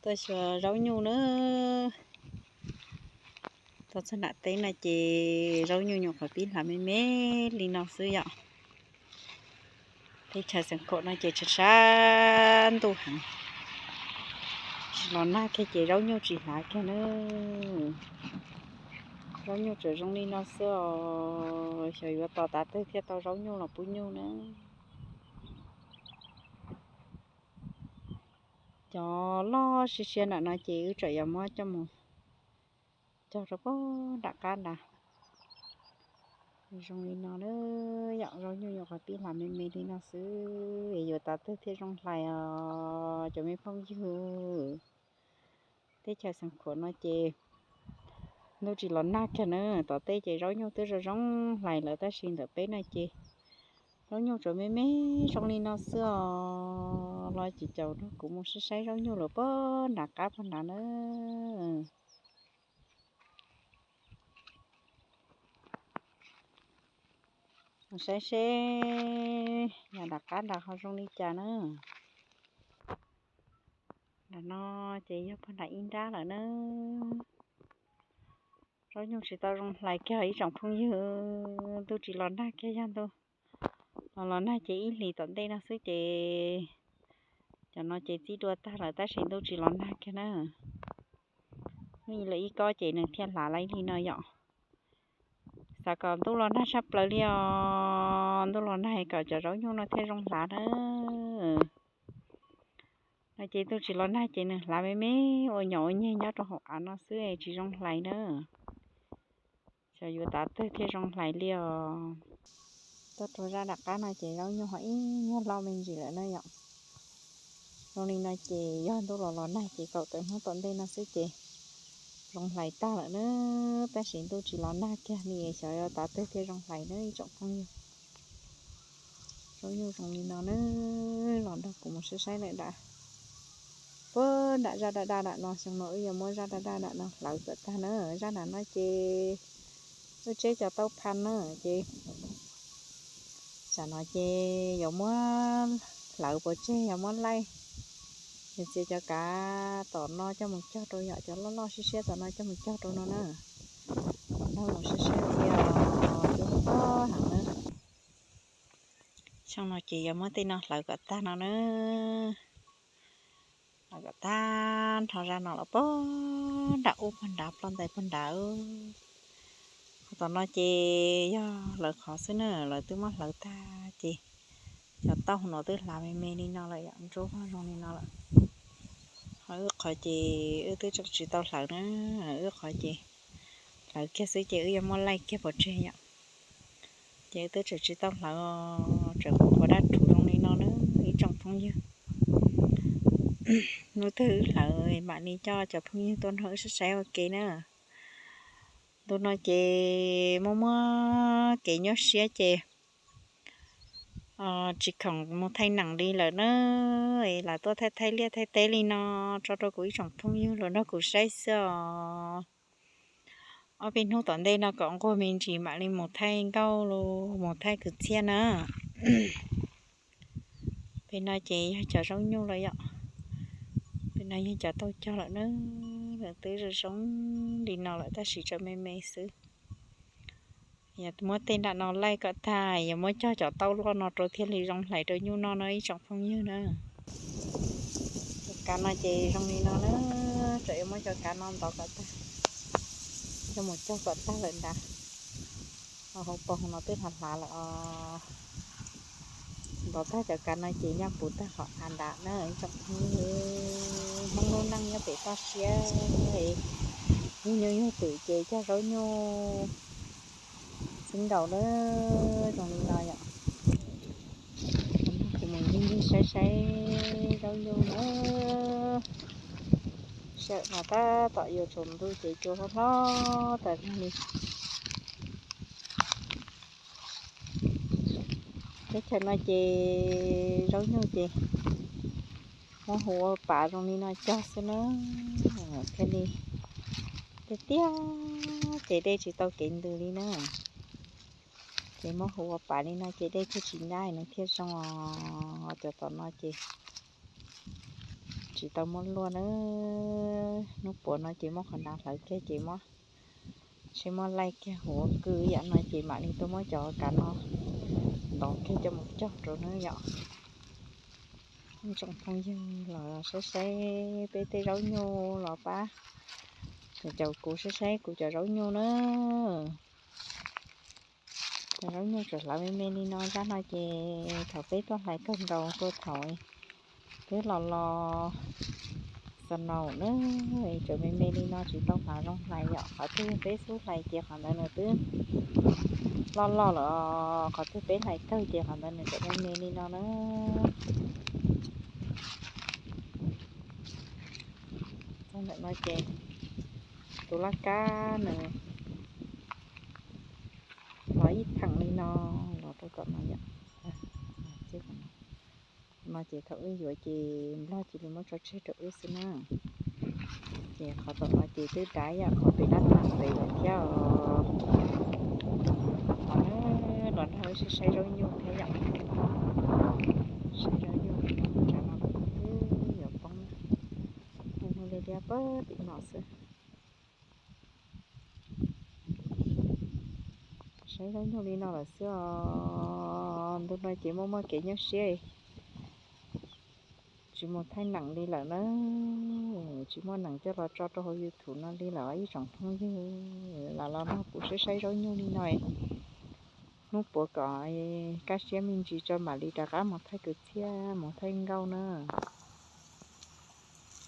Tuaj xyuas zaub nyuj na. Tuaj txog nram teb no ces zaub nyuj nyuam qhuav pib hlav me me li no xwb yom. Teb chaws Xeev Khuam no ces tshav tshav ntuj heev, tsis los nag kiag ces zaub nyuj tsis hlav kiag na. Zaub nyuj tsuas zoo li no xwb os, xyov yuav tos tav twg thiaj tau zaub nyuj los pub nyuj na. Cov loj siab siab nram no ces wb tseem yuav muab coj mus cog rau pem nram qab nrad. Zoo li no na, yom, zaub nyuj nyuam qhuav pib hlav me me li no xwb, yuav tav twg thiaj zoo hlais os cov me phooj ywg. Teb chaws Xeev Khuam no ces ntuj tsis los nag kiag na, tom teb ces zaub nyuj twb zoo zoo hlais lawm tab sis ntawm peb no ces zaub nyuj tsuas me me zoo li no xwb os. Los ces caum rau kuv mus saib saib zaub nyuj lawm pem nram qab pem nrad na. Saib seb yog nram qab nrad ho zoo li cas na. Nram no ces yog pem nram ib nrab lawm na. Zaub nyuj tsis tau zoo hlais kiag ib tsoom phooj ywg, ntuj tsis los nag kiag, yog ntuj los los nag ces ib hlis tom ntej no xwb ces cov no ces txib dua tag lawm tab sis ntuj tsis los nag kiag na. Muaj ib lwm ib kob ces nws thiaj hlav li no yom. Xav kom ntuj los nag tshaj plaws li os, ntuj los nag kom cov zaub nyuj no thiaj zoo hlav na. No ces ntuj tsis los nag ces nws hlav me me ua nyom ua nyeg nyob rau hauv av no xwb tsis zoo hlais na. Xyov yuav tav twg thiaj zoo hlais li os. Tuaj rau zaj nram qab no ces zaub nyuj ho ib nyuag loj me ntsis lawm na yom. Zoo li no ces yog ntuj los los nag ces kaum tawm hnub tom ntej no xwb ces zoo hlais tag lawm na, tab sis ntuj tsis los nag kiag li xyov yuav tav twg thiaj zoo hlais na ib tsoom phooj ywg. Zaub nyuj zoo li no na, los nrog kuv mus saib saib lawm nram. Pem nram zaj daj daj nram no, xyoo no wb yuav muab zaj daj daj nram no hlawv kom tag na, zaj nram no ces wb tseb cov taub pha na ces tsam no ces yuav muab hlawv pov tseg yuav muab laij, yog txiav cov kav tom no coj mus cog rau yom, cov loj loj siab siab tom no coj mus cog rau no na. Los nrog mus saib saib thiab, cua pob heev na. Xyoo no ces yuav muab tej no hlawv kom tag no na. Hlawv kom tag nrho zaj no los pem nram ub pem nrad ploj ntais pem nrad. Qhov tom no ces yog lawv qhov xwb na, lawv twb muab hlawv tag ces cov taub hau no twb hlav me me li no lawm yom, ntsuab zoo li no lawm. Ho wb qhov ces wb twb tseem tsis tau hlawv na, wb qhov ces hlawv kiag xwb ces wb yuav muab laij kiag pov tseg yom. Ces wb twb tseem tsis tau hlawv, tseem qhuav dab rhuv zoo li no na ib tsoom phooj ywg. Hnub twg wb hlawv mam li coj cov phooj ywg tuaj nrog wb saib saib ua ke na. Ntu no ces muaj muaj kev nyuaj siab ces tsis khoom mus thaij neem li lawm na, es lam tuaj thaij thaij liaj thaij teb li no tso rau kuv ib tsoom phooj ywg los nrog kuv saib xwb os. Ob peb hnub tom ntej no kom nquag me ntsis mam li mus thaij nkauj los mus thaij kwv txhiaj na. Pem no ces yog cov zaub nyuj lawm yom. Pem no yog cov tau cog lawm na, lawv twb zoo zoo li no lawm tab sis tseem me me xwb. Yog muab tej nram no laij kom tag, yog muab cog cov taub loj no rau thiaj li zoo hlais rau nyuj noj no ib tsoom phooj ywg na. Cov kav no ces zoo li no na, tseem yuav muab cov kav no ntov kom tag, coj mus cog kom tag lawm nrad. Hauv paus no twb hlav hlav lawm os. Ntov tag cov kav no ces nyaj puv tag qhov av nrad na ib tsoom phooj ywg. Hmoob lub neej nyob pem toj siab, yug nyuj yug twm ces cog zaub nyuj xwb nkaus na, zoo li no yom. Kuv mus ncig ncig saib saib zaub nyuj na. Sawm mas tab tom yuav tsaus ntuj ces cua hlob hlob tas zog li. Teb chaws no ces zaub nyuj ces muab hu ua pav zoo li no cog xwb na, thiaj li tiag tiag ces dej tsis tau kev ntws li na. Ces muab hu ua pav li no ces dej thiaj tsis ncab nws thiaj zoo os. Cov tom no ces Tsis tau muab luaj na, hnub puav no ces muab qhov ntawd hlawv kiag ces muab, seb muab laij kiag huv kwj yam no ces mam li tuaj muab cov kav no ntov kiag coj mus cog rau na yom. Tsoom phooj ywg los saib saib peb tej zaub nyuj los pab, caum kuv saib saib kuv cov zaub nyuj na. Cov zaub nyuj tseem hlawv me me li no, zaj no ces thaum peb tuaj hlais kawg nkaus tuaj thaum twb los los snow na, tseem me me li no tsis tau hnav zoo hlais yom. Qhov twg peb xub hlais ces qhov ntawd nws twb loj loj lawm, qhov twg peb hlais kawg ces qhov ntawd nws tseem me me li no na. Txog ntawm no ces tus laj kab nws los ib theem li no los rau tom no yom. No ces thaum wb yuav ces nplog cia li muab tso tseg rau wb xwb na. Ces qhov tom no ces twb dav yam qhov pem dab tas pem lawm thiab os. Los na, los nrog wb saib saib zaub nyuj thiab yom. Saib zaub nyuj, tsam no twb yuav poob, hnub liab liab pag tim no xwb. Saib zaub nyuj li no lawm xwb os. Ntu no ces muaj muaj kev nyuaj siab, tsis mus thaij neem li lawm na. Tsis muaj neem coj los tso rau hauv YouTube no li lawm ib tsoom phooj ywg. Los los nrog kuv saib saib zaub nyuj li no, hnub puav kom kaj siab me ntsis tso mam li rov qab mus thaij kwv txhiaj mus thaij nkauj na.